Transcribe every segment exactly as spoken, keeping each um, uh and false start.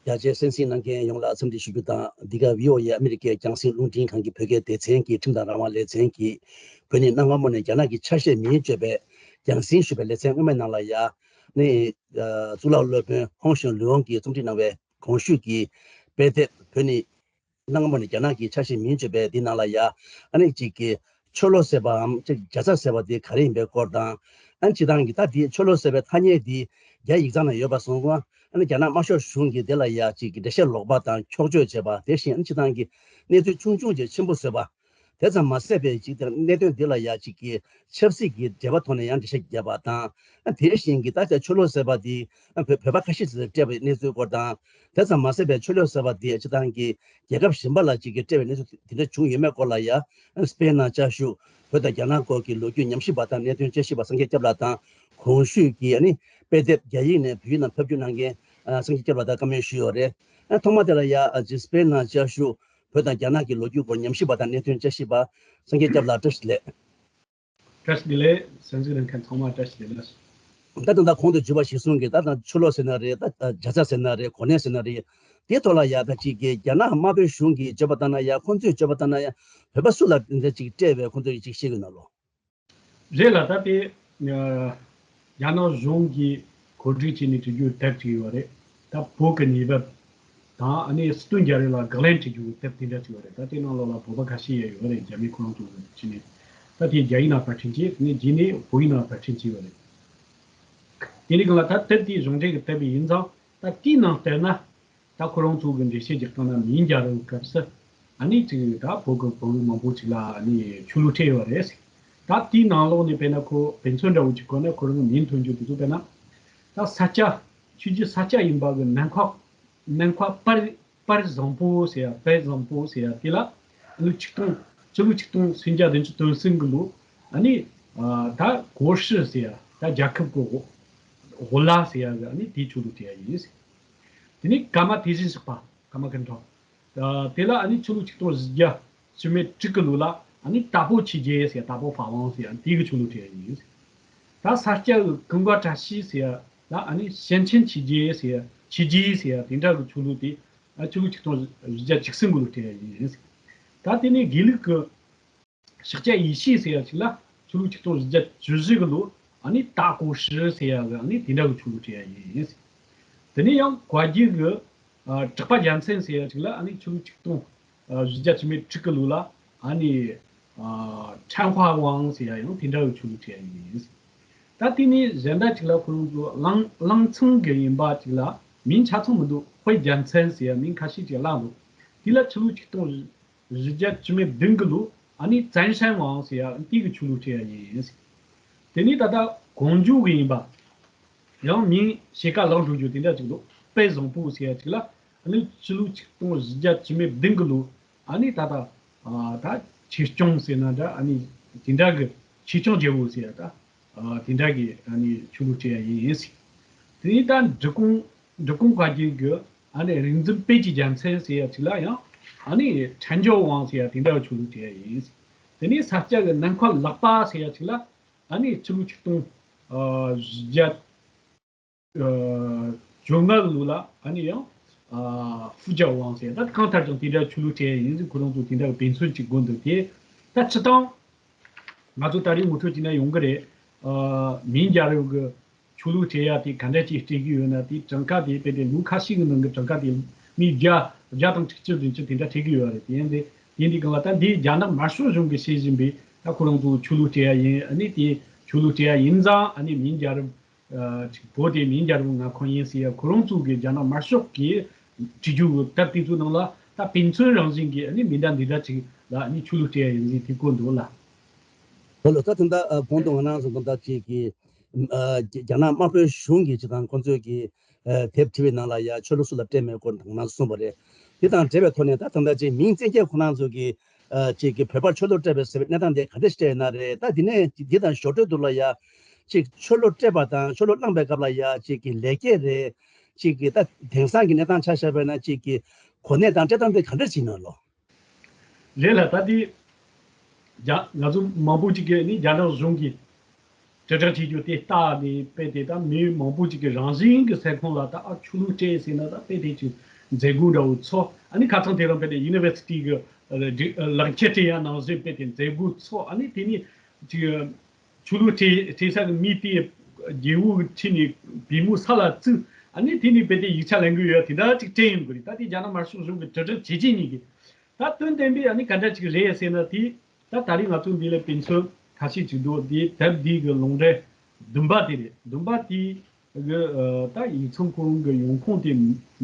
རྒྱ་ཆེའི་གསན་གཟིགས་གནང་མཁན་ཡོངས་ལ་འཚམས་འདྲི་ཞུ་རྒྱུ་དང་། འདི་ག་བྷི་ཨོ་ཨེ་ཨ་མི་རི་ཀའི་རྒྱང་སྲིང་རླུང་འཕྲིན་ཁང་གི་བོད་སྐད་སྡེ་ཚན་གྱི་ཁྲིམས་དང་རང་དབང་ལེ་ཚན་གྱིས་བོད་ནི་གནའ་སྔ་མོ་ནས་རྒྱ་ནག་གི་ཆ་ཤས་མིན་བརྗོད་པའི་རྒྱང་སྲིང་ཞུ་བའི་ལེ་ཚན་སྔོན་མའི་ནང་ལ་ཡ་ནི་གཙུག་ལག་སློབ་དཔོན་ཧོང་ཞུན་ལུའོང་གིས་རྩོམ་སྒྲིག་གནང་བའི་གོང་ཞུས་ཀྱི་དཔེ་དེབ་བོད་ནི་གནའ་སྔ་མོ་ནས་རྒྱ་ནག་གི་ཆ་ཤས་མིན་བརྗོད་པའི་འདི་ནང་ལ་ཡ་ཨ་ནི་གཅིག་གི་ཆོས་ལོ་ཟེར་བའམ་གཅིག་རྒྱ་ཚ་ཟེར་བ་དེ་ག་རེ་ཡིན་པའི་སྐོར་དང་། ཨ་ནི་སྤྱིར་བཏང་གི་ད་དེ་ཆོས་ལོ་ཟེར་བའི་ཐ་སྙད་དེ་རྒྱ་ཡིག་ཚང་ན་ཡོད་པ་སོང་ཙང་། ཨ་ནི་རྒྱ་ནག་དམར་ཤོག་གཞུང་གིས་དེ་ལ་ཡ་གཅིག་གི་འགྲེལ་བཤད་ལོག་པ་དང་འཁྱོག་བརྗོད་བྱས་པ། དེ་བཞིན་ཨ་ནི་སྤྱིར་བཏང་གི་གནས་ཚུལ་ཆུང་ཆུང་ཅིག་ཆེན་པོ་བཟོས་པ། དེ་ཙམ་མ་ཟད་པའི་གཅིག་དེ་གནད་དོན་འདི་ལ་ཡ་གཅིག་གི་ཆབ་སྲིད་ཀྱི་འབྲེལ་བ་ཐོག་ནས་ཡང་འགྲེལ་བཤད་བརྒྱབ་པ་དང་། དེ་བཞིན་གྱི་ད་ཆ་ཆོས་ལོ་ཟེར་བ་དེ་བོད་བོད་པ་ཁ་ཤས་ཤིག་སྤྲད་པའི་གནས་ཚུལ་སྐོར་དང་། དེ་ཙམ་མ་ཟད་པའི་ཆོས་ལོ་ཟེར་བ་དེ་སྤྱིར་བཏང་གི་རྒྱལ་ཁབ་གཞན་པ་ལ་གཅིག་གི་སྤྲད་པའི་གནས་ཚུལ་དེ་འདྲ་བྱུང་ཡོད་མེད་སྐོར་ལ་ཡ་སྤེན་ནང་བཅའ་བཞུགས་བོད་དང་རྒྱ་ནག་སྐོར་གྱི་ལོ་རྒྱུས་ཉམས་ཞིབ་པ་དང་གནད་དོན་དཔྱད་ཞིབ་པ་སངས་རྒྱས་སྐྱབས་ལགས་དང་། གོང་ཞུས་ཀྱི་ཨ་ནི་དཔེ་དེབ་རྒྱ་ཡིག་ནས་བོད་ཡིག་ནང་ཕབ་བསྒྱུར་གནང་མཁན་ཨ་སངས་རྒྱས་སྐྱབས་ལགས་དང་བཀའ་མོལ་ཞུས་ཡོད་རེད། ཨ་ཐོག་མ་དེ་ལ་ཡ་ཨ་ཅི་སྤེན་ནང་བཅའ་བཞུགས་བོད་དང་རྒྱ་ནག་གི་ལོ་རྒྱུས་སྐོར་ཉམས་ཞིབ་པ་དང་གནད་དོན་དཔྱད་ཞིབ་པ་སངས་རྒྱས་སྐྱབས་ལགས་བཀྲ་ཤིས་བདེ་ལེགས། བཀྲ་ཤིས་བདེ་ལེགས། གསན་གཟིགས་གནང་མཁན་ཚང་མ་བཀྲ་ཤིས་བདེ་ལེགས། ད་ལྟ་ད་གོང་དུ་བརྗོད་པ་གཞིར་བཟུང་གིས་ད་ད་ཆོས་ལོ་ཟེར་ན་རེད། ད་རྒྱ་ཚ་ཟེར་ན་རེད། གོ་གནས་ཟེར་ན་རེད། དེའི་ཐོག་ལ་ཡ་ད་ཅིག་གི་རྒྱ་ནག་དམར་པོའི་གཞུང་གིས་བརྗོད་པ་ལྟར་ན་ཡ། ཁོང་ཚོས་བརྗོད་པ་ལྟར་ན་ཡ། བོད་པ་སུ་ལ་འདི་ཅིག་སྤྲད་པའི་ཁོང་ཚོས་ཅིག་བཤད་གི་ན་ལོ། རེད་ལ། ད་དེ་རྒྱ་ནག་གཞུང་གིས་གོ་སྒྲིག་བྱས་ནས་བྲིས་རྒྱུ་དེབ་ཅིག་ཡོད་རེད། ད་བོད་ཀྱི་གནས་བབ་དང་ཨ་ནི་སྲིད་དོན་རྒྱ་རིགས་ལ་དགག་ལན་བྲིས་རྒྱུ་དེབ་དེ་འདྲ་ཅིག་ཡོད་རེད། ད་དེ་ནང་ལོགས་ལ་བོད་པ་ཁ་ཤས་ཡང་ཡོད་རེད། རྒྱ་མི་ཁོ་རང་ཚོ་བྱས་ནས། ད་དེ་རྒྱ་ཡིག་ནང་ཕར་ཕྲིན་བྱས། དེ་ནས་རྗེས་ནས་བོད་ཡིག་ནང་ཕར་ཕྲིན་བྱས་ཡོད་རེད། དེ་ནས་གང་ལ་ད་དེབ་དེ་གཞུང་འབྲེལ་གྱི་དེབ་ཡིན་ཙང་། ད་དེའི་ནང་ལྟར་ན། ད་ཁོ་རང་ཚོ་གི་འགྲེལ་བཤད་རྒྱག་སྟངས་ན་མིང་རྒྱལ་རབས་སྐབས་སུ་ཨ་ནི་ཅིག་ད་བོད་ཀྱི་བོད་རིགས་མང་པོ་ཅིག་ལ་ཨ་ནི་ཆོས་ལུགས་སྤྲད་ཡོད་རེད། ད་དེའི་ནང་ལོགས་ནས་དཔེར་ན་ཁོ་དཔེ་མཚོན་འདྲ་བོ་ཅིག་བཀོད་ན། ཁོ་རང་གི་མིང་ཐོན་རྒྱུ་དེ་ཚོ་དཔེར་ན། ད་ས་སྐྱ། ཆོས་བརྒྱུད་ས་སྐྱ་ཡིན་པ་གི་ནམ་མཁའ། ནམ་མཁའ་དཔལ་དཔལ་བཟང་པོ་ཟེར་ཡ། དཔལ་བཟང་པོ་ཟེར་ཡ་དེ་ལ་ཨ་ནི་ཆིག་སྟོང་། ཕྱི་ལོ་ཆིག་སྟོང་སུམ་བརྒྱ་བདུན་ཅུ་དོན་གསུམ་གི་ལོ་ཨ་ནི་ད་གོ་ཧྲི་ཟེར་ཡ། ད་རྒྱལ་ཁབ་གི་ཝ་ལ་ཟེར་ཡ་གི་ཨ་ནི་དེའི་ཆོས་ལུགས་སྤྲད་ཡ་ཡིན། དེ་ནས་ཀརྨ་དེ་བཞིན་གཤེགས་པ། ཀརྨ་སྐུ་ཕྲེང་། དེ་ལ་ཨ་ནི་ཕྱི་ལོ་ཆིག་སྟོང་བཞི་བརྒྱ་བཅུ་མེད་དྲུག་གི་ལོ་ལ་ཨ་ནི་དྭགས་པོ་ཆོས་རྒྱལ་ཟེར་ཡ། དྭགས་པོ་ཕ་ཝང་ཟེར་ཡ་དེ་གི་ཆོས་ལུགས་སྤྲད་ཡ་ཡིན། ད་ས་སྐྱ་གི་ཀུན་དགའ་བཀྲ་ཤིས་ཟེར་ཡ་ལ་ཨ་ནི་ཞིང་ཆེན་ཆོས་རྒྱལ་ཟེར་ཡ། ཆོས་རྒྱལ་ཟེར་ཡ་དེ་འདྲ་གི་ཆོས་ལུགས་དེ་ཨ་ཕྱི་ལོ་ཆིག་སྟོང་བཞི་བརྒྱ་བཅུ་གསུམ་གི་ལོ་སྤྲད་ཡ་ཡིན། ད་དེ་ནས་དགེ་ལུགས་ཀྱི་ཤཱཀྱ་ཡེ་ཤེས་ཟེར་ཡ་ཅིག་ལ་ཕྱི་ལོ་ཆིག་སྟོང་བཞི་བརྒྱ་བཅུ་བཞི་གི་ལོ་ཨ་ནི་དྭགས་པོ་ཧྲི་ཟེར་ཡ་གི་ཨ་ནི་དེ་འདྲ་གི་ཆོས་ལུགས་སྤྲད་ཡ་ཡིན། དེ་ནས་ཡང་བཀའ་བརྒྱུད་ཀྱི་ཨ་གྲགས་པ་རྒྱལ་མཚན་ཟེར་ཡ་ཅིག་ལ་ཨ་ནི་ཕྱི་ལོ་ཆིག་སྟོང་ཨ་བཞི་བརྒྱ་བཅུ་མེད་དྲུག་གི་ལོ་ལ་ཨ་ནི་ཨ་ཁྲན་ཧྭ་ཝང་ཟེར་ཡ་ཡང་དེ་འདྲ་གི་ཆོས་ལུགས་སྤྲད་ཡ་ཡིན། ད་དེ་ནས་གཞན་དག་ཅིག་ལ་ཁོ་རང་ཚོ་ལང་ལང་ཚང་གི་ཡིན་པ་ཅིག་ལ་མིང་ཆ་ཚང་མི་འདུག་དཔལ་རྒྱལ་མཚན་ཟེར་ཡ་མིང་ཁ་ཤས་ཅིག་བརླག་འདུག་དེ་ལ་ཕྱི་ལོ་ཆིག་སྟོང་བཞི་བརྒྱ་བཅུ་མེད་བདུན་གི་ལོ་ཨ་ནི་ཙན་ཧྲན་ཝང་ཟེར་ཡ་དེ་གི་ཆོས་ལུགས་སྤྲད་ཡ་ཡིན། དེ་ནས་ད་ལྟ་གོང་འཇུག་གི་ཡིན་པ། ཡང་མིང་ཕྱེད་ཀ་བརླག་འགྲོ་རྒྱུ་དེ་འདྲ་ཅིག་འདུག་དཔལ་བཟང་པོ་ཟེར་ཡ་ཅིག་ལ་ཨ་ནི་ཕྱི་ལོ་ཆིག་སྟོང་བཞི་བརྒྱ་བཅུ་མེད་བདུན་གི་ལོ་ཨ་ནི་ད་ལྟ་ཨ་ད་ཆོས་སྐྱོང་ཟེར་ན་འདྲ། ཨ་ནི་དེ་འདྲ་གི་ཆོས་སྐྱོང་རྒྱལ་པོ་ཟེར་ཡ་ད་ཨ་དེ་འདྲ་གི་ཨ་ནི་ཆོས་ལུགས་སྤྲད་ཡ་ཡིན་ཟེར། དེ་ནས་ད་འབྲི་གུང་འབྲི་གུང་བཀའ་བརྒྱུད་ཀྱི་ཨ་ནི་རིག་འཛིན་དཔལ་གྱི་རྒྱལ་མཚན་ཟེར་ཡ་ཅིག་ལ་ཡང་ཨ་ནི་ཁྲན་ཇོ་ཝང་ཟེར་ཡ་དེ་འདྲ་གི་ཆོས་ལུགས་སྤྲད་ཡ་ཡིན་ཟེར། དེ་ནས་ས་སྐྱ་གི་ནམ་མཁའ་ལག་པ་ཟེར་ཡ་ཅིག་ལ་ཨ་ནི་ཕྱི་ལོ་ཆིག་སྟོང་ཨ་བཞི་བརྒྱ་ཨ་བཅོ་ལྔ་གི་ལོ་ལ་ཨ་ནི་ཡང་ཨ་ཧྥུ་ཇ་ཝང་ཟེར། ད་གང་ལྟར་ཀྱང་དེ་འདྲ་ཆོས་ལུགས་སྤྲད་ཡ་ཡིན་ཟེར། ཁོ་རང་ཚོ་དེ་འདྲ་གི་དཔེ་མཚོན་གཅིག་དགོས་འདུག་དེ་ད་སྤྱིར་བཏང་ང་ཚོ་ད་རེས་ངོ་སྤྲོད་བྱས་ན་ཡོང་གི་རེད། ཨ་མིང་རྒྱལ་རབས་ཀྱི་ཆོས་ལུགས་སྤྲད་ཡ་དེ་ག་འདྲ་ཅིག་སྤྲད་ཀྱི་ཡོད་ན། དེ་གྲངས་ཀ་དེ་དཔེ་དེ་ལོ་ཁ་ཤས་ཀྱི་ནང་གི་གྲངས་ཀ་དེ་མི་བརྒྱ་བརྒྱ་དང་དྲུག་ཅུ་བདུན་ཅུ་དེ་འདྲ་སྤྲད་ཀྱི་ཡོད་རེད། དེ་ཡིན་དེ་དེ་འདི་གང་ལ་ད་འདི་རྒྱ་ནག་དམར་ཤོག་གཞུང་གིས་བྱེད་བཞིན་པའི་ད་ཁོ་རང་ཚོ་ཆོས་ལུགས་སྤྲད་ཡ་ཡིན། ཨ་ནི་དེ་ཆོས་ལུགས་སྤྲད་ཡ་ཡིན་ཙང་ཨ་ནི་མིང་རྒྱལ་རབས་ཨ་ཅིག་བོད་དེ་མིང་རྒྱལ་རབས་མངའ་ཁོངས་ཡིན་ཟེར་ཡ། ཁོ་རང་ཚོ་གི་རྒྱ་ནག་དམར་ཤོག་གིས་བྲིས་རྒྱུ་གི་དེབ་དེ་ཚོ་ནང་ལ་ད་དཔེ་མཚོན་རང་བཞིན་གྱི་ཨ་ནི་མི་འདྲ་འདི་འདྲ་ཅིག་ལ་ཨ་ནི་ཆོས་ལུགས་སྤྲད་ཡ་ཡིན་ཟེར་དེ་བཀོད་འདུག་ལ། ལགས་ལགས། ད་ད་ལྟ་ཨ་གོང་དུ་ང་རང་ཚོ་ད་ལྟ་ཅིག་གི་ཨ་རྒྱ་རྒྱ་ནག་དམར་པོའི་གཞུང་གིས་སྤྱིར་བཏང་ཁོང་ཚོས་ཀྱི་ཨ་དེབ་བྲིས་པའི་ནང་ལ་ཡ་ཆོས་ལུགས་སུ་ལ་སྤྲད་མེད་སྐོར་ང་རང་ཚོ་གསུངས་པ་རེད། དེ་དང་འབྲེལ་བའི་ཐོག་ནས་ད་ད་ལྟ་ཅིག་མིང་བཙན་གྱིས་ཁོ་རང་ཚོ་གི་ཨ་ཅིག་གི་བོད་པར་ཆོས་ལུགས་སྤྲད་པའི་ཟེར་བའི་གནས་སྟངས་དེ་ག་འདྲ་ཞིག་སྤྲད་ཡོད་ན་རེད། ད་དེ་ནས་འདི་དང་ཞོར་འཕྲོས་དུ་ལ་ཡ་ཅིག་ཆོས་ལུགས་སྤྲད་པ་དང་ཆོས་ལུགས་བླངས་པའི་སྐབས་ལ་ཡ་ཅིག་གི་ལེགས་སྐྱེས་རེད། ཅིག་གི་ད་དེང་སང་གི་གནས་སྟངས་ཆ་བཞག་པ་ན་ཅིག་གི་གོ་གནས་དང་སྤྲད་སྟངས་དེ་ག་འདྲ་ཞིག་ཡིན་ན་ལོ། རེད་ལ། ད་དེ་རྒྱ་ང་ཚོ་མང་པོ་ཅིག་གིས་ནི་རྒྱ་ནག་གཞུང་གིས་ དྲིལ་བསྒྲགས་བྱེད་རྒྱུ་དེ་ལྟ་ནས་དཔེ་དེ་ད་མི་མང་པོ་ཅིག་གི་རང་བཞིན་གྱི་ས་ཁོངས་ལ་ད་ཨ་ཆོས་ལུགས་སྤྲད་ཟེར་ན་ད་དཔེ་དེ་ཅིག་མཛད་སྒོ་འདྲ་བོ་ཚོགས། ཨ་ནི་ཁ་སང་དེ་རིང་དཔེ་དེ་ཡུ་ནི་ཝར་སི་ཊི་གི་ལག་འཁྱེར་སྤྲད་ཡ་ནང་བཞིན་དཔེ་དེ་མཛད་སྒོ་ཚོགས། ཨ་ནི་དེ་ནས་ཅིག་ཆོས་ལུགས་སྤྲད་སྤྲད་ས་གི་མི་དེ་རྒྱལ་པོ་གི་ཁྲིད་ནས་པུས་མོ་ས་ལ་བཙུགས། ཨ་ནི་དེ་ནས་དཔེ་དེ་ཡིག་ཆ་ལེན་གི་ཡོད་དེ་འདྲ་ཅིག་སྤྲད་ཡོང་གི་རེད། ད་དེ་རྒྱ་ནག་དམར་ཤོག་གཞུང་གི་དྲིལ་བསྒྲགས་བྱས་རྗེས་གཉིས་ཀྱིས། ད་དོན་དམ་པའི་ཨ་ནི་ག་འདྲ་ཅིག་རེད་ཟེར་ན། དེ་ད་ད་རེས་ང་ཚོ་འདི་ལ་དཔེ་མཚོན་ཁ་ཤས་ཅིག་འདུག་དེ་དེབ་འདི་གི་ལུང་འདྲེན་བདུན་པ་དེ་རེད། བདུན་པ་དེ་གི་ཨ་ད་ཡིག་ཚང་ཁོ་རང་གི་ཡོང་ཁུངས་དེ།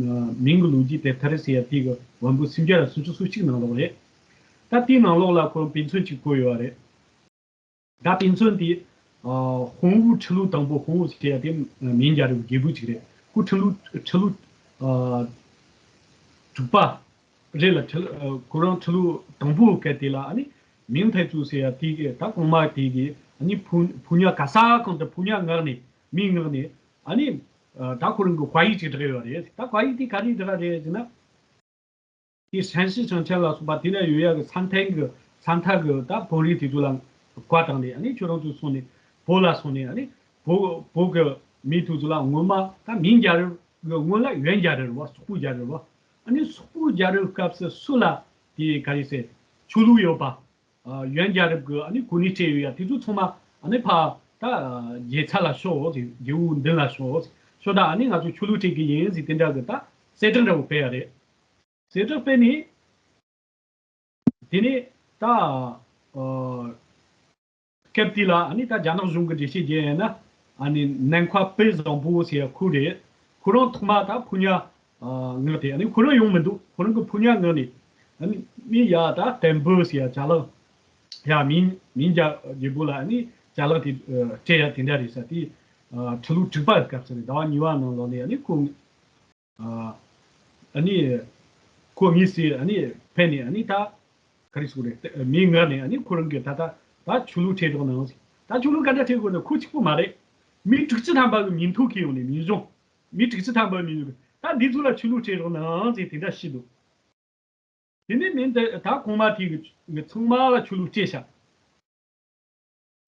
ཨ་མིང་གི་ལོ་རྒྱུས་དེབ་ཐེར་ཟེར་ཡ་དེ་གི་ཝམ་པོ་སུམ་བརྒྱ་དང་སུམ་ཅུ་སོ་གཅིག་ནང་ལོགས་རེད། ད་དེའི་ནང་ལོགས་ལ་ཁོ་རང་དཔེ་མཚོན་ཅིག་བཀོད་ཡོད་རེད། ད་དཔེ་མཚོན་དེ། ཨ་ཧོང་ཝུའུ་ཁྲི་ལོ་དང་པོ། ཧོང་ཝུའུ་ཟེར་ཡ་དེ་ཨ་མིང་རྒྱལ་རབས་རྒྱལ་པོ་ཅིག་རེད། ཁོ་ཁྲི་ལོ་ཁྲི་ལོ་ཨ་དྲུག་པ་རེད་ལ། ཁྲི་ལོ་ཨ་ཁོ་རང་ཁྲི་ལོ་དང་པོའི་སྐབས་དེ་ལ་ཨ་ནི་མིང་ཐའི་ཙུའུ་ཟེར་ཡ་དེ་གི་ད་གོང་མ་དེ་གི་ཨ་ནི་ཕོ་ཕོ་ཉ་ག་ས་གང་དུ་ཕོ་ཉ་མངགས་ནས་མི་མངགས་ནས་ཨ་ནི་ཨ་ད་ཁོ་རང་གི་བཀའ་ཡིག་ཅིག་བསྒྲགས་ཡོད་རེད། ད་བཀའ་ཡིག་དེ་ག་རེ་བསྒྲགས་རེད་ཟེར་ན། དེ་ཧྲན་ཤི་ཞིང་ཆེན་ལ་སོགས་པ་དེ་ན་ཡོད་ཡག་གི་ས་མཐའི་གི་ས་མཐའ་གི་ད་བོད་རིགས་དེ་ཚོ་ལ་བཀའ་བཏང་ནས། ཨ་ནི་ཁྱོད་རང་ཚོ་སོང་ནས་བོད་ལ་སོང་ནས། ཨ་ནི་བོད་བོད་གི་མི་དེ་ཚོ་ལ་སྔོན་མ་ད་མིང་རྒྱལ་རབས་གི་སྔོན་ལ་ཡོན་རྒྱལ་རབས་རེད་བ། སོག་པོའི་རྒྱལ་རབས་རེད་བ། ཨ་ནི་སོག་པོའི་རྒྱལ་རབས་སྐབས་སུ་སུ་ལ་དེ་ག་རེ་ཟེར། ཆོས་ལུགས་ཡོད་པ། ཨ་ཡོན་རྒྱལ་རབས་གི་ཨ་ནི་གོ་གནས་སྤྲད་ཡོད་ཡ་དེ་ཚོ་ཚང་མ་ཨ་ནི་ཕ་ད་རྒྱལ་ཚ་ལ་ཤོག་ཟེར། རྒྱལ་པོ་མདུན་ལ་ཤོག་ཟེར། ཤོག་ད་ཨ་ནི་ང་ཚོ་ཆོས་ལུགས་སྤྲད་གི་ཡིན་ཟེར། དེ་འདྲ་གི་ད་གསལ་བསྒྲགས་འདྲ་བོ་སྤེལ་ཡ་རེད། གསལ་བསྒྲགས་སྤེལ་ནས། དེ་ནས་ད་ཨ་སྐབས་དེ་ལ་ཨ་ནི་ད་རྒྱ་ནག་གཞུང་གི་འགྲེལ་བཤད་རྒྱག་ཡ་ན། ཨ་ནི་ནན་ཁ་པེ་བཟང་པོ་ཟེར་ཡ་ཁོ་རེད། ཁོ་རང་ཐོག་མ་ད་ཕོ་ཉ་ཨ་མངགས་ཏེ། ཨ་ནི་ཁོ་རང་ཡོང་མི་འདུག་ཁོ་རང་གི་ཕོ་ཉ་མངགས་ནས། ཨ་ནི་མི་ཡ་ད་ཏན་པོ་ཟེར་ཡ་ཅ་ལག་ཡ་མིང་མིང་རྒྱ་རྒྱལ་པོ་ལ་ཨ་ནི་ཅ་ལག་དེ་ཨ་སྤྲད་ཡ་དེ་འདྲ་རེད་ས། དེ་ཨ་ཁྲི་ལོ་དྲུག་པ་སྐབས་སུ་རེད། ཟླ་བ་གཉིས་པ་ནང་ལོགས་ནས་ཨ་ནི་ཁོ་ཨ་ཨ་ནི་ཁོ་དངོས་སུ་ཨ་ནི་ཕེབས་ནས། ཨ་ནི་ད་ག་རེ་ཟེར་དགོས་རེད། མི་མངགས་ནས་ཨ་ནི་ཁོ་རང་གིས་ད་ད་ད་ཆོས་ལུགས་སྤྲད་རོགས་གནང་ཟེར། ད་ཆོས་ལུགས་ག་འདྲ་སྤྲད་དགོས་ན་ཁོ་གཅིག་པོ་མ་རེད། མི་དྲུག་ཅུ་ཐམ་པ་གི་མིང་ཐོ་ཁྱེར་ཡོང་ནས། མིང་གཞུང་མི་དྲུག་ཅུ་ཐམ་པ་མིང་ཐོ། ད་འདི་ཚོ་ལ་ཆོས་ལུགས་སྤྲད་རོགས་གནང་ཟེར་དེ་འདྲ་ཞུས་འདུག་དེ་ནས་མི་འདི་ད་གོང་མ་དེ་གི་ཚང་མ་ལ་ཆོས་ལུགས་སྤྲད་ཤག་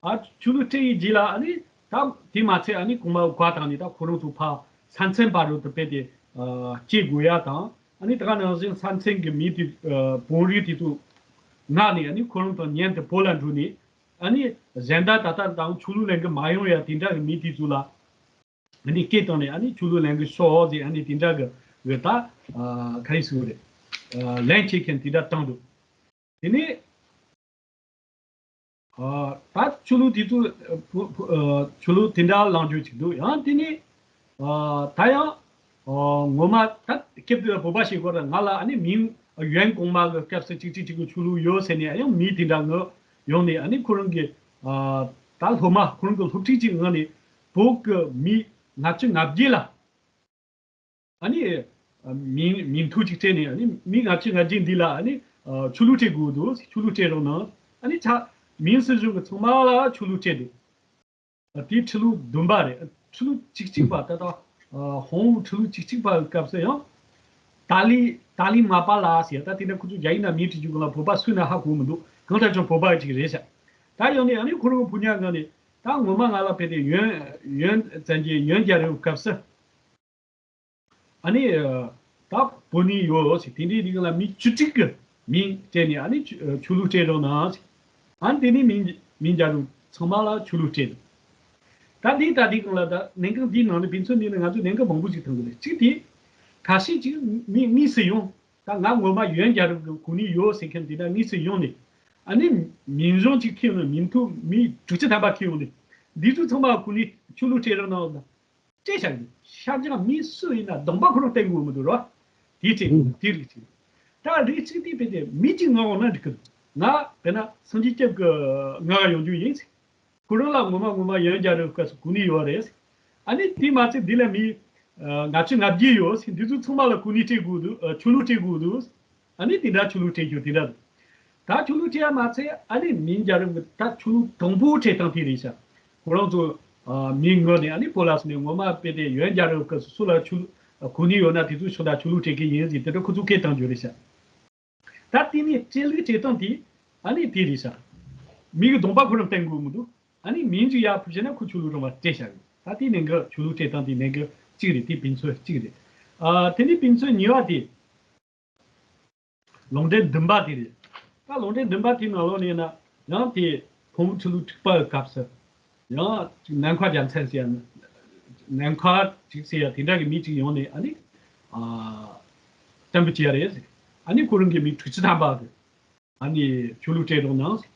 ཨ་ཆོས་ལུགས་སྤྲད་ཡི་རྗེས་ལ་ཨ་ནི་ད་དེ་མ་ཚད་ཨ་ནི་གོང་མ་བཀའ་བཏང་ནས། ད་ཁོ་རང་ཚོ་ཕར་ས་མཚམས་བར་དུ་དཔེ་དེ་ཨ་སྐྱེལ་དགོས་ཡ་དང་། ཨ་ནི་ད་ག་ནང་བཞིན་ས་མཚམས་གི་མི་དེ་ཨ་བོད་རིགས་དེ་ཚོ་མངགས་ནས། ཨ་ནི་ཁོ་རང་དང་མཉམ་དུ་བོད་ལ་འགྲོ་ནས། ཨ་ནི་གཞན་དག་ད་ལྟ་དང་ཆོས་ལུགས་ལེན་གི་མ་ཡོང་ཡ་དེ་འདྲ་གི་མི་དེ་ཚོ་ལ་ཨ་ནི་སྐད་བཏང་ནས། ཨ་ནི་ཆོས་ལུགས་ལེན་གི་ཤོག་ཟེར། ཨ་ནི་དེ་འདྲ་གི་གི་ད་ཨ་ག་རེ་ཟེར་དགོས་རེད། ཨ་ལན་བྱེད་མཁན་དེ་འདྲ་བཏང་འདུག་དེ་ནས་ཨ་ད་ཆོས་ལུགས་དེ་ཚོ་ཨ་བོ་བོ་ཨ་ཆོས་ལུགས་དེ་འདྲ་ལངས་རྒྱུ་ཅིག་འདུག་ཡང་དེ་ནས་ཨ་ད་ཡང་ཨ་ངོ་མ་ད་སྐབས་དེ་ལ་བོད་པ་ཞིག་གོ་ར། ང་ལ་ཨ་ནི་མིང་ཡོན་གོང་མ་གི་སྐབས་སུ་གཅིག་གཅིག་གཅིག་གི་ཆོས་ལུགས་ཡོད་ཟེར་ནས། ཡང་མི་དེ་འདྲ་མངགས་ཡོང་ནས། ཨ་ནི་ཁོ་རང་གི་ཨ་ད་སློབ་མ་ཁོ་རང་གི་སློབ་ཕྲུག་ཅིག་མངགས་ནས་བོད་གི་མི་ལྔ་བཅུ་ང་བརྒྱད་ལ། ཨ་ནི་ཨ་མིང་མིང་ཐོ་ཅིག་སྤྲད་ནས། ཨ་ནི་མི་ལྔ་བཅུ་ང་བརྒྱད་འདི་ལ་ཨ་ནི་ཨ་ཆོས་ལུགས་སྤྲད་དགོས་འདུག་ཆོས་ལུགས་སྤྲད་རོགས་གནང་། ཨ་ནི་ཆ་མིང་སྲིད་གཞུང་གི་ཚང་མ་ལ་ཆོས་ལུགས་སྤྲད་འདུག་ཨ་དེ་ཁྲི་ལོ་བདུན་པ་རེད། ཁྲི་ལོ་བཅུ་གཅིག་པ། ད་ལྟ་ཨ་ཧོང་ཝུའུ་ཁྲི་ལོ་བཅུ་གཅིག་པ་སྐབས་སུ་ཡང་ཏཱ་ལི་ཏཱ་ལི་མ་པ་ལ་ཟེར། ད་དེ་འདྲ་ཁོ་ཚོ་རྒྱ་ཡིག་ནང་མིང་བྲིས་རྒྱུ་ག་ལ་བོད་པ་སུ་ན་ཧ་གོ་མི་འདུག་གང་ལྟར་ཀྱང་བོད་པ་ཅིག་རེད་ཤག་ད་ཡོང་ནས་ཨ་ནི་ཁོ་རང་གི་ཕོ་ཉ་མངགས་ནས། ད་ངོ་མ་ང་ལ་ཕེབས་ཏེ་ཡོན་ཡོན་བཙན་གྱི་ཡོན་རྒྱལ་རབས་སྐབས་སུ། ཨ་ནི་ད་བོད་ནས་ཡོད་ཟེར། དེ་འདྲའི་རིགས་ལ་མི་བཅུ་དྲུག་གི་མིང་སྤྲད་ནས། ཨ་ནི་ཆོས་ཆོས་ལུགས་སྤྲད་རོགས་གནང་ཟེར། ཨ་ནི་དེ་ནས་མིང་མིང་རྒྱལ་རབས་ཚང་མ་ལ་ཆོས་ལུགས་སྤྲད་འདུག་ད་འདི་ད་འདི་གང་ལ་ད་གནད་འགག་འདིའི་ནང་ནས་དཔེ་མཚོན་འདི་ནས་ང་ཚོས་གནད་འགག་མང་པོ་ཞིག་མཐོང་གི་རེད། གཅིག་དེ་ཁ་ཤས་ཅིག་མི་དངོས་སུ་ཡོང་། ད་ང་ངོ་མ་ཡོན་རྒྱལ་རབས་ཀྱི་གོ་གནས་ཡོད་ཟེར་མཁན་དེ་འདྲ་དངོས་སུ་ཡོང་ནས། ཨ་ནི་མིང་གཞུང་གཅིག་ཁྱེར་ཡོང་ནས། མིང་ཐོ་མི་དྲུག་ཅུ་ཐམ་པ་ཁྱེར་ཡོང་ནས། འདི་ཚོ་ཚང་མ་གོ་གནས་ཆོས་ལུགས་སྤྲད་རོགས་གནང་། སྤྲད་བཞག་གི་ཤར་རྒྱག་མི་སུ་ཡིན་ན་གདོང་པ་ཁོ་རང་བསྟན་དགོས་མི་འདུག་རོ། དེ་གཅིག་ཨུ། དེ་རིགས་གཅིག་ད་རིགས་གཅིག་དེ་དཔེ་དེ་མི་གཅིག་མངགས་འོང་ན་འགྲིག་གི་འདུག་ང་དཔེར་ན་སངས་རྒྱས་སྐྱབས་ཀྱི་མངགས་ཡོང་རྒྱུ་ཡིན་ཟེར། ཁོ་རང་ལ་ངོ་མ་ངོ་མ་ཡོན་རྒྱལ་རབས་སྐབས་སུ་གོ་གནས་ཡོད་རེད་ཟེར། ཨ་ནི་དེ་མ་ཚད་འདི་ལ་མི་ཨ་ལྔ་བཅུ་ང་བརྒྱད་ཡོད་ཟེར། འདི་ཚོ་ཚང་མ་ལ་གོ་གནས་སྤྲད་དགོས་འདུག་ཨ་ཆོས་ལུགས་སྤྲད་དགོས་འདུག་ཨ་ནི་དེ་འདྲ་ཆོས་ལུགས་སྤྲད་རྒྱུ་དེ་འདྲ་འདུག་ད་ཆོས་ལུགས་སྤྲད་ཡ་མ་ཚད། ཨ་ནི་མིང་རྒྱལ་རབས་ཀྱི་ད་ཆོས་ལུགས་དང་པོ་སྤྲད་སྟངས་དེ་རེད་ཤག་ཁོ་རང་ཚོ་ཨ་མིང་ངོ་ནས་ཨ་ནི་བོད་ལ་སོང་ནས་ངོ་མ་དཔེ་དེ་ཡོན་རྒྱལ་རབས་སྐབས་སུ་སུ་ལ་ཆོས་ལུགས་གོ་གནས་ཡོད་ན་དེ་ཚོ་ཤོག་ད་ཆོས་ལུགས་སྤྲད་མཁན་ཡིན་ཟེར། དེ་འདྲ་ཁོ་ཚོ་སྐད་བཏང་རྒྱུ་རེད་ཤག་ད་དེ་ནས་སྤྲད་ལུགས་སྤྲད་སྟངས་དེ་ཨ་ནི་དེ་རེད་ཤག་མི་གི་གདོང་པ་ཁོ་རང་བསྟན་དགོས་མི་འདུག་ཨ་ནི་མིང་ཅིག་ཡར་ཕུལ་བྱས་ན་ཁོ་ཆོས་ལུགས་རང་བ་སྤྲད་བཞག་གི། ད་དེ་ནང་གི་ཆོས་ལུགས་སྤྲད་སྟངས་དེ་ནང་གི་གཅིག་རེད། དེ་ཕན་ཚུན་གཅིག་རེད། ཨ་དེ་ནས་ཕན་ཚུན་གཉིས་པ་དེ། ལུང་འདྲེན་བདུན་པ་དེ་རེད། ད་ལུང་འདྲེན་བདུན་པ་དེའི་ནང་ལོགས་ནས་ན་ཡང་དེ་ཕོ་མོ་ཆོས་ལུགས་འཁྲུག་པའི་སྐབས་སུ། ཡང་ཅིག་ནམ་མཁའ་རྒྱལ་མཚན་ཟེར་ཡ། ནམ་མཁའ་ཅིག་ཟེར་ཡ་དེ་འདྲ་གི་མི་ཅིག་ཡོང་ནས་ཨ་ནི། ཨ་སྟོན་པ་བྱས་རེད་ཟེར། ཨ་ནི་ཁོ་རང་གི་མི་དྲུག་ཅུ་ཐམ་པ་གི་ཨ་ནི་ཆོས་ལུགས་སྤྲད་རོགས་གནང་ཟེར།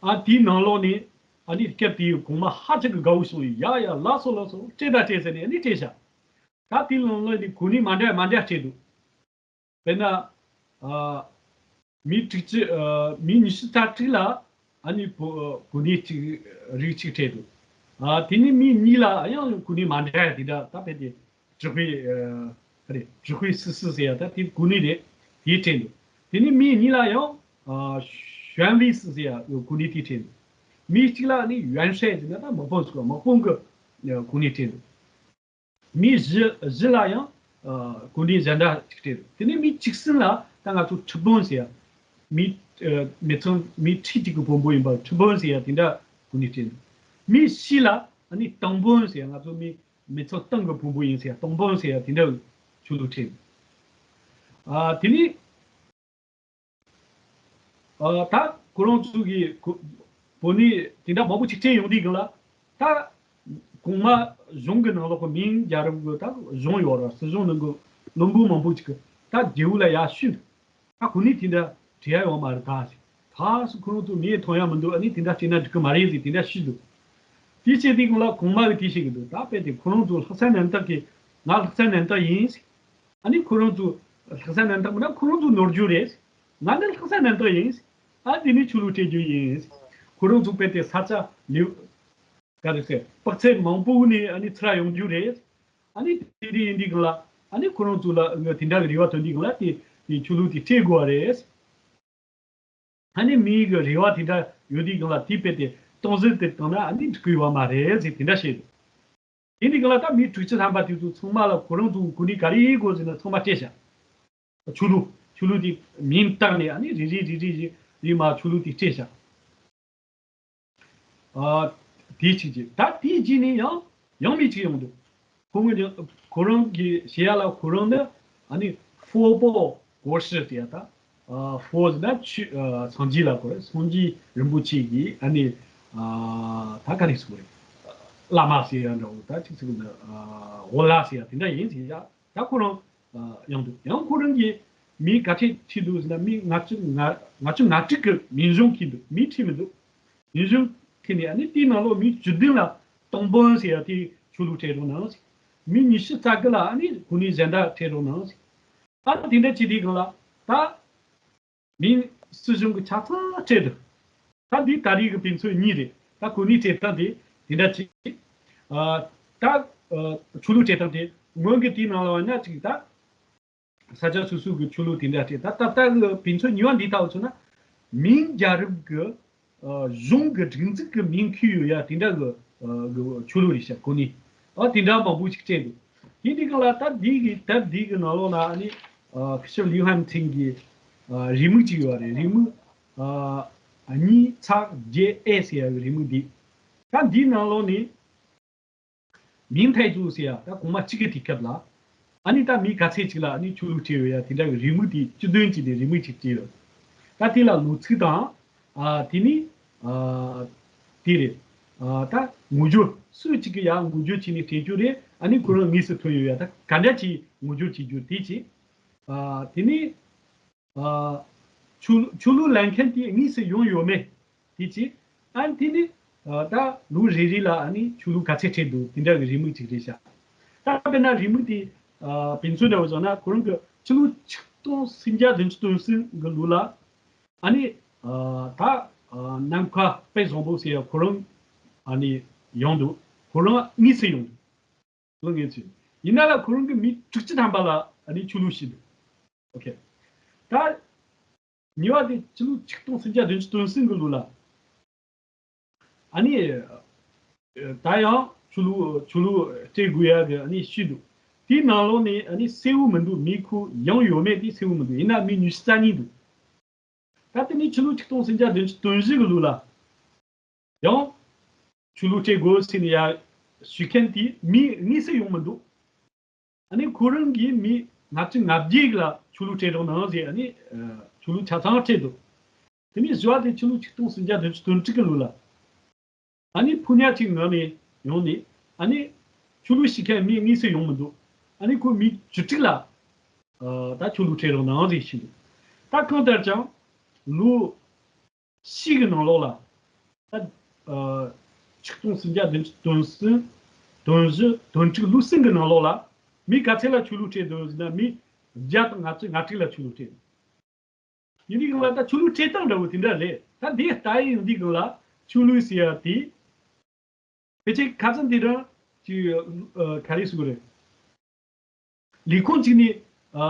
ཨ་དེའི་ནང་ལོགས་ནས་ཨ་ནི་སྐབས་དེའི་གོང་མ་ཧ་ཅང་གི་དགའ་བོ་བྱུང་ཡ། ཡ་ལགས་སོ་ལགས་སོ། སྤྲད་ད་སྤྲད་ཟེར་ནས་ཨ་ནི་སྤྲད་བཞག། ད་དེའི་ནང་ལོགས་ནས་གོ་གནས་མ་འདྲ་མ་འདྲ་སྤྲད་འདུག། དཔེར་ན། ཨ། མི་དྲུག་ཅུ། ཨ། མི་ཉི་ཤུ་རྩ་དྲུག་ལ་ཨ་ནི་བོ་གོ་གནས་གཅིག་རིགས་གཅིག་སྤྲད་འདུག། ཨ། དེ་ནས་མི་གཉིས་ལ་ཡང་གོ་གནས་མ་འདྲ་དེ་འདྲ། ད་དཔེ་དེ་指挥། ཨ། ག་རེ།指挥司司ཟེར་ཡ། ད་དེ་གོ་གནས་རེད། དེ་སྤྲད་འདུག། དེ་ནས་མི་གཉིས་ལ་ཡང་། ཨ། 选委司ཟེར་ཡ་གོ་གནས་དེ་སྤྲད་འདུག། མི་གཅིག་ལ་ཨ་ནི་元帅ཟེར་ན་ད་དམག་དཔོན་ཟེར་བ། དམག་དཔོན་གྱི་གོ་གནས་སྤྲད་འདུག། མི་བཞི་བཞི་ལ་ཡང་གོ་གནས་གཞན་འདྲ་ཅིག་སྤྲད་འདུག། དེ་ནས་མི་བཅུ་གསུམ་ལ་ད་ང་ཚོ་ཁྲི་དཔོན་ཟེར་ཡ། མི་མི་ཚང་མི་ཁྲི་གཅིག་གི་དཔོན་པོ་ཡིན་པ་ཁྲི་དཔོན་ཟེར་ཡ་དེ་འདྲ་གོ་གནས་སྤྲད་འདུག། མི་བཞི་ལ་ཨ་ནི་ཏང་དཔོན་ཟེར་ཡ། ང་ཚོ་མི་མི་ཚང་ཏང་གི་དཔོན་པོ་ཡིན་ཟེར་ཡ། ཏང་དཔོན་ཟེར་ཡ་དེ་འདྲ་ཆོས་ལུགས་སྤྲད་འདུག། ཨ། དེ་ནས། ཨ། ད་ཁོ་རང་ཚོ་གི་གོ་གོ་གནས་དེ་འདྲ་མང་པོ་ཅིག་སྤྲད་ཡོང་དུས་སྒང་ལ། ད་གོང་མ་གཞུང་གི་ནང་ལོགས་གི་མིང་རྒྱལ་རབས་གི་ད་གཞུང་ཡོད་ར། སྲིད་གཞུང་ནང་གི་བློན་པོ་མང་པོ་ཅིག་གི་ད་རྒྱལ་པོ་ལ་ཡར་ཞུས་འདུག། ད་གོ་གནས་དེ་འདྲ་སྤྲད་ཡ་ཡོད་མ་རེད་ད་ཟེར། ད་སུ་ཁོ་རང་ཚོ་མིང་མཐོང་ཡ་མི་འདུག། ཨ་ནི་དེ་འདྲ་བྱས་ན་འགྲིག་གི་མ་རེད་ཟེར་དེ་འདྲ་ཞུས་འདུག། དེ་བྱས་དུས་སྒང་ལ་གོང་མ་གིས་དེ་བཤད་གི་འདུག། ད་དཔེ་དེ་ཁོ་རང་ཚོ་ལྷག་བསམ་རྣམ་དག་གིས། ང་ལྷག་བསམ་རྣམ་དག་ཡིན། ཨ་ནི་ཁོ་རང་ཚོ་ལྷག་བསམ་རྣམ་དག་མིན་ན་ཁོ་རང་ཚོ་ནོར་རྒྱུ་རེད། ང་ནི་ལྷག་བསམ་རྣམ་དག་ཡིན། ཨ་དེ་ནི་ཆོས་ལུགས་སྤྲད་རྒྱུ་ཡིན། ཁོ་རང་ཚོ་དཔེ་དེ་ས་ཆ་ལེའུ་ག་རེ་ཟེར། དཔག་ཚད་མང་པོ་ནས་ཨ་ནི་ཚུར་ཡོང་རྒྱུ་རེད། ཨ་ནི་དེ་འདྲ་ཡིན་དུས་སྒང་ལ་ཨ་ནི་ཁོ་རང་ཚོ་ལ་དེ་འདྲ་གི་རེ་བ་ཐོན་དུས་སྒང་ལ་དེ་དེ་ཆོས་ལུགས་དེ་སྤྲད་དགོས་པ་རེད། ཨ་ནི་མིའི་གི་རེ་བ་དེ་འདྲ་ཡོད་དུས་སྒང་ལ་དེ་དཔེ་དེ་སྟོང་ཟད་དེ་བཏང་ན་ཨ་ནི་འགྲིག་གི་ཡོད་པ་མ་རེད་ཟེར་དེ་འདྲ་བཤད་འདུག། དེ་འདྲའི་སྒང་ལ་ད་མི་དྲུག་ཅུ་ཐམ་པ་དེ་ཚོ་ཚང་མ་ལ་ཁོ་རང་ཚོ་གོ་གནས་ག་རེ་དགོས་ཟེར་ན་ཚང་མ་སྤྲད་བཞག། ཆོས་ལུགས་ཆོས་ལུགས་དེ་མིང་བཏགས་ནས་ཨ་ནི་རེ་རེ་རེ་རེ་རེ་རེ་མར་ཆོས་ལུགས་དེ་སྤྲད་བཞག། ཨ། དེ་གཅིག་གཅིག། ད་དེའི་རྗེས་ནས་ཡང་ཡང་མི་གཅིག་ཡོང་འདུག། ཁོ་ངོས་ནས་ཁོ་རང་གི་བཤད་ཡ་ལ་ཁོ་རང་ནི་ཨ་ནི་佛报国师ཟེར་ཡ། ད་ཨ་佛ཟེར་ན་ཆོས་ཨ་སངས་རྒྱས་ལ་གོ་རེད། སངས་རྒྱས་རིན་པོ་ཆེ་གི་ཨ་ནི་ཨ་ད་ག་རེ་ཟེར་དགོས་རེད། བླ་མ་ཟེར་ཡ་འདྲ་བོ། ད་ཅིག་ཟེར་གི་འདུག། ཨ་འོ་ལགས་ཟེར་ཡ་དེ་འདྲ་ཡིན་ཟེར་ཡ། ད་ཁོ་རང་ཨ་ཡོང་འདུག། ཡང་ཁོ་རང་གིས་མི་ག་ཚད་ཁྲིད་འདུག་ཟེར་ན་མི་ལྔ་བཅུ་ང་ལྔ་བཅུ་ང་དྲུག་གི་མིང་གཞུང་ཁྲིད་འདུག། མི་ཁྲིད་མི་འདུག། མིང་གཞུང་ཁྲིད་ནས་ཨ་ནི་དེའི་ནང་ལོགས་མི་བཅུ་བདུན་ལ་ཏང་དཔོན་ཟེར་ཡ་དེ་ཆོས་ལུགས་སྤྲད་རོགས་གནང་ཟེར། མི་ཉི་ཤུ་རྩ་དགུ་ལ་ཨ་ནི་གོ་གནས་གཞན་དག་སྤྲད་རོགས་གནང་ཟེར། ཨ་དེ་འདྲ་བྱེད་དུས་སྒང་ལ་ད་མིང་སྲིད་གཞུང་གི་ཆ་ཚང་སྤྲད་འདུག། ད་འདི་ད་རེས་ཀྱི་ཕན་ཚུན་གཉིས་རེད། ད་གོ་གནས་སྤྲད་སྟངས་དེ་དེ་འདྲ་བྱེད། ཨ་ད་ཨ་ཆོས་ལུགས་སྤྲད་སྟངས་དེ་སྔོན་གྱི་དེའི་ནང་ལ་བ་ན་ཅིག་ད། ས་ཆ་སོ་སོ་གི་ཆོས་ལུགས་དེ་འདྲ་སྤྲད། ད་ད་ལྟ་གི་ཕན་ཚུན་གཉིས་པ་འདི་ལྟ་བུ་མཚོན་ན། མིང་རྒྱལ་རབས་ཀྱི་ཨ་གཞུང་གི་སྒྲིག་འཛུགས་ཀྱི་མིང་འཁོད་ཡོད་ཡ་དེ་འདྲ་གི་ཨ་གི་ཆོས་ལུགས་རེད་ཤག། གོ་གནས་ཨ་དེ་འདྲ་མང་པོ་ཞིག་སྤྲད་འདུག། དེ་འདི་ག་ལ་ད་འདི་གི་དེབ་འདི་གི་ནང་ལོགས་ལ་ཨ་ནི་ཨ་སྐུ་ཞབས་ལིའུ་ཧན་ཐིང་གི་ཨ་རེའུ་མིག་ཅིག་ཡོད་རེད། རེའུ་མིག་ཨ་གཉིས་ཚེག་བརྒྱད་ཨེ་ཟེར་ཡ་གི་རེའུ་མིག་འདི། ད་འདིའི་ནང་ལོགས་ནས། 明太祖ཟེར་ཡ་ད་གོང་མ་གཅིག་གི་དུས་སྐབས་ལ། ཨ་ནི་ད་མི་ག་ཚད་ཅིག་ལ་ཨ་ནི་ཆོས་ལུགས་སྤྲད་ཡོད་ཡ་དེ་འདྲ་གི་རེའུ་མིག་དེ་བཅུ་བདུན་ཅིག་དེ་རེའུ་མིག་ཅིག་བྲིས་ཡོད། ད་དེ་ལ་ལོ་ཚིགས་དང་། ཨ་དེ་ནི། ཨ་དེ་རེད། ཨ་ད་ངོ་སྦྱོར་སུ་གཅིག་གི་ཡ་ངོ་སྦྱོར་བྱས་ནས་སྤྲད་རྒྱུ་རེད། ཨ་ནི་ཁོ་རང་དངོས་སུ་ཐོན་ཡོད་ཡ་ད་ག་འདྲ་ཅིག་ངོ་སྦྱོར་བྱེད་རྒྱུ་དེ་ཅིག། ཨ་དེ་ནི། ཨ་ཆོས་ལུགས་ཆོས་ལུགས་ལེན་མཁན་དེ་དངོས་སུ་ཡོང་ཡོད་མེད་དེ་གཅིག། ཨ་ནི་དེ་ནི་ཨ་ད་ལོ་རེ་རེ་ལ་ཨ་ནི་ཆོས་ལུགས་ག་ཚད་ཁྲིད་འདུག་དེ་འདྲ་གི་རེའུ་མིག་ཅིག་རེད་ཤག། ད་དཔེར་ན་རེའུ་མིག་དེ་ཨ་དཔེ་མཚོན་འདྲ་བོ་བཞག་ན་ཁོ་རང་གི་ཕྱི་ལོ་ཆིག་སྟོང་སུམ་བརྒྱ་བདུན་ཅུ་དོན་གསུམ་གི་ལོ་ལ་ཨ་ནི་ཨ་ད་ཨ་ནམ་མཁའ་དཔལ་བཟང་པོ་ཟེར་ཡ་ཁོ་རང་ཨ་ནི་ཡོང་འདུག། ཁོ་རང་དངོས་སུ་ཡོང་འདུག། ལོ་ངེས་ཚུལ། ཡིན་ན་ལ་ཁོ་རང་གི་མི་དྲུག་ཅུ་ཐམ་པ་ལ་ཨ་ནི་ཆོས་ལུགས་ཞུས་འདུག། ཨོ་ཁེ། ད་ཉེ་བ་དེ་ཕྱི་ལོ་ཆིག་སྟོང་སུམ་བརྒྱ་བདུན་ཅུ་དོན་གསུམ་གི་ལོ་ལ། ཨ་ནི་ད་ཡང་ཆོས་ལུགས་ཆོས་ལུགས་སྤྲད་དགོས་ཡ་གི་ཨ་ནི་ཞུས་འདུག། དེའི་ནང་ལོགས་ནས་ཨ་ནི་གསལ་བོ་མི་འདུག། མི་ཁོ་ཡོང་ཡོད་མེད་དེ་གསལ་བོ་མི་འདུག། ཡིན་ན་མི་ཉི་ཤུ་རྩ་གཉིས་འདུག། ད་དེ་ནི་ཕྱི་ལོ་ཆིག་སྟོང་སུམ་བརྒྱ་བདུན་ཅུ་དོན་བཞི་གི་ལོ་ལ། ཡང་ ཆོས་ལུགས་སྤྲད་དགོས་ཟེར་ནས་ཡ་ཞུ་མཁན་དེ་མི་དངོས་སུ་ཡོང་མི་འདུག་ཨ་ནི་ཁོ་རང་གིས་མི་ལྔ་བཅུ་ང་བརྒྱད་ལ་ཆོས་ལུགས་སྤྲད་རོགས་གནང་ཟེར། ཨ་ནི་ཆོས་ལུགས་ཆ་ཚང་སྤྲད་འདུག་དེ་ནས་བཞི་བ་དེ་ཆོས་ལུགས་ཆིག་སྟོང་སུམ་བརྒྱ་བདུན་ཅུ་དོན་དྲུག་གི་ལོ་ལ། ཨ་ནི་ཕོ་ཉ་གཅིག་ངོ་ནས་ཡོང་ནས། ཨ་ནི་ཆོས་ལུགས་ཤིག་མཁན་མི་དངོས་སུ་ཡོང་མི་འདུག་ཨ་ནི་ཁོ་མི་བཅུ་དྲུག་ལ་ཨ་ད་ཆོས་ལུགས་སྤྲད་རོགས་གནང་ཟེར་ཞུས་འདུག་ད་གང་ལྟར་ཀྱང་ལོ་ཕྱེད་ཀྱི་ནང་ལོགས་ལ། ད་ཨ་ཆིག་སྟོང་སུམ་བརྒྱ་བདུན་ཅུ་དོན་གསུམ་དོན་བཞི་དོན་དྲུག་ལོ་གསུམ་གྱི་ནང་ལོགས་ལ་མི་ག་ཚད་ལ་ཆོས་ལུགས་སྤྲད་འདུག་ཟེར་ན། མི་བརྒྱ་དང་ལྔ་བཅུ་ང་དྲུག་ལ་ཆོས་ལུགས་སྤྲད་འདུག་ཡིན་དུས་སྒང་ལ་ད་ཆོས་ལུགས་སྤྲད་སྟངས་འདྲ་བོ་དེ་འདྲ་རེད། ད་འདི་ལྟ་ཡིན་དུས་སྒང་ལ་ཆོས་ལུགས་ཟེར་ཡ་དེ་ཕལ་ཆེར་ཁ་སང་དེ་རིང་ཅིག་ཨ་ག་རེ་ཟེར་དགོས་རེད། ལས་ཁུངས་གཅིག་ནས་ཨ་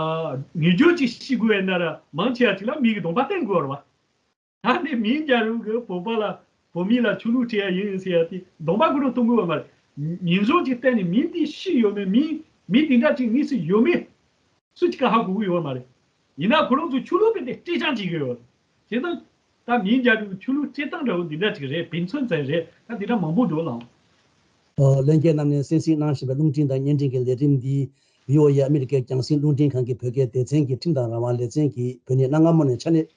ངེས་སྦྱོར་ཅིག་ཤེས་དགོས་ཡ་ན་ར་མང་ཆེ་བ་ཅིག་ལ་མི་གི་གདོང་པ་བསྟན་དགོས་རེད་བ། ད་ནི་མིང་རྒྱལ་རབས་ཀྱི་བོད་པ་ལ་བོད་མི་ལ་ཆོས་ལུགས་སྤྲད་ཡ་ཡིན་ཟེར་ཡ་དེ་གདོང་པ་ཁོ་རང་སྟོན་དགོས་བ་མ་རེད། ཉིན་བཟང་ཅིག་བལྟས་ནས་མིང་དེ་ཤེས་ཡོད་མེད། མིང་མིང་དེ་འདྲ་ཅིག་དངོས་སུ་ཡོད་མེད་སུ་གཅིག་ག་ཧ་གོ་གི་ཡོད་བ་མ་རེད། ཡིན་ན་ཁོ་རང་ཚོ་ཆོས་ལུགས་དཔེ་དེ་སྤྲད་རྐྱང་བྱེད་ཀྱི་ཡོད། བྱས་ཙང་ད་མིང་རྒྱལ་རབས་ཀྱི་ཆོས་ལུགས་སྤྲད་སྟངས་འདྲ་བོ་འདི་འདྲ་ཅིག་རེད། དཔེ་མཚོན་ཙམ་རེད། ད་འདི་འདྲ་མང་པོ་འདུག་ལགས། ཨ་ལྷན་རྒྱས་རྣམས་ནས་གསན་གཟིགས་གནང་བཞིན་པའི་རླུང་འཕྲིན་དང་བརྙན་འཕྲིན་གྱི་ལས་རིམ་འདི་བྷི་ཨོ་ཨེ་ཨ་མི་རི་ཀའི་རྒྱང་སྲིང་རླུང་འཕྲིན་ཁང་གི་བོད་སྐད་སྡེ་ཚན་གྱི་ཁྲིམས་དང་རང་དབང་ལེ་ཚན་གྱིས་བོད་ནས་གནའ་སྔ་མོ་ནས་ཆ་ནས་